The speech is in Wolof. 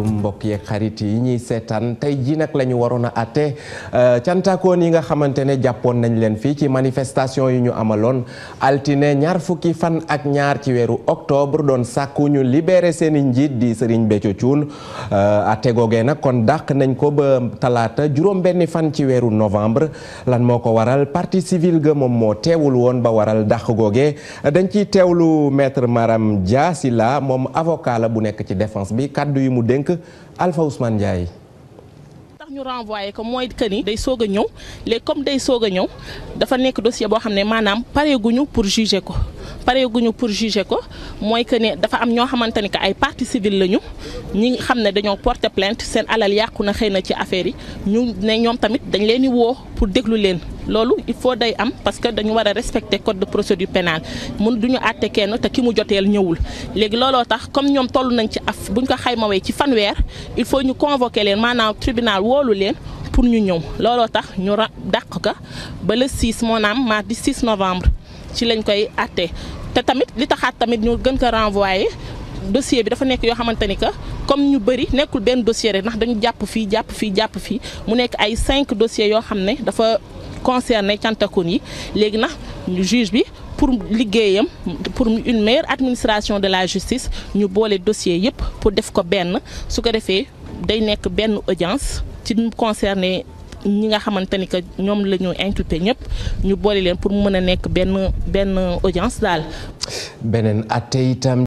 mbokk yeeg xarit yi ñuy seetaan tey jii nag la ñu waroon a àtte cantakoon yi nga xamante ne jàppoon nañ leen fii ci manifestation yi ñu amaloon altine ñaar fukki fan ak ñaar ci weeru octobre doon sàkku ñu libéré seeni njiit di Serigne Béthio Thioune àtte googee nag kon dàq nañ ko ba talaata juróom-benni fan ci weeru novembre lan moo ko waral partie civile ga moom moo teewul woon ba waral dàq googee dañ ciy teewlu maître Maram Dia Sylla moom avocat la bu nekk ci défense bi kaddu yi mu dénk Alpha Ousmane Ndiaye. tax ñu renvoyé ko mooy que ni day soog a ñëw léegi comme day soog a ñëw dafa nekk dossier boo xam ne maanaam pareeguñu pour juger ko mooy que ne dafa am ñoo xamante ni que ay partie civile lañu ñi xam ne dañoo porter plainte seen alal yàqu na xëy na ci affaire yi ñu ne ñoom tamit dañ leen di woo pour déglu leen loolu il faut day am parce que dañu war a respecter code de procédure pénale mun duñu àtte kenn te ki mu joteel ñëwul léegi looloo tax comme ñoom toll nañ ci buñ ko xaymawee ci fanweer il faut ñu convoquer leen maanaam tribunal woolu leen pour ñu ñëw looloo tax ñu dàq ko ba le 6 maanaam mardi 6 novembre ci lañ koy àtte te tamit li taxaat tamit ñu gën ko renvoyer dossier bi dafa nekk yoo xamante ni que comme ñu bëri nekkul benn dossier rek ndax dañu jàpp fii mu nekk ay 5 dossiers yoo xam ne dafa concerné cantakoon yi léegi nag juge bi pour liggéeyam pour une meilleure administration de la justice ñu boole dossier yëpp pour def ko benn su ko defee day nekk benn audience ci concerné ñi nga xamante ni que ñoom la ñu inculpé ñëpp ñu boole leen pour mu mën a nekk benn audience daal. beneen àtte itam